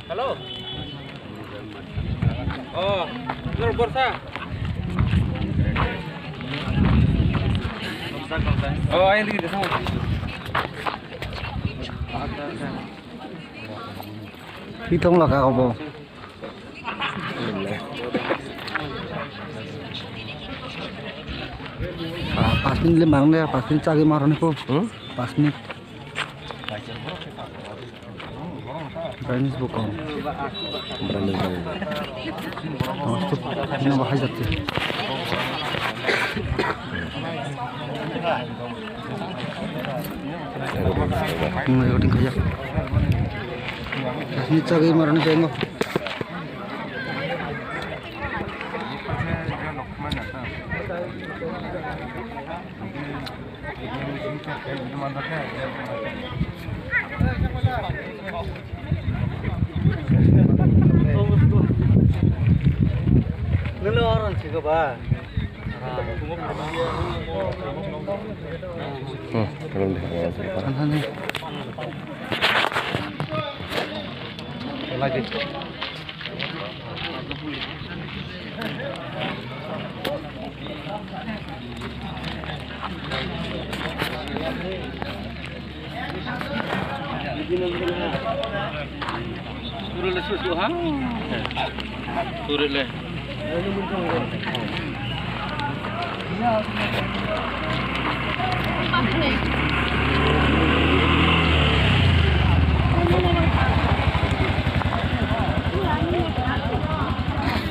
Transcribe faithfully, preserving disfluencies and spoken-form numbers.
Hello. Oh, norok borsa. Oh, ayang dikit deh sama. Hitong laka obo. Ah, pas minute le mang le, pas minute chagwi maroni ko. Hmm? Pas minute. Brightness bo kom. Brightness bo kom. Nosto, bini bo hai jati. Hmm, recording khaijak. Pas minute chagwi maroni bengo. Nini oran chikaba. Hmm, belum deh. Sana nih. Lagi. Turun le susu ha. Turun le.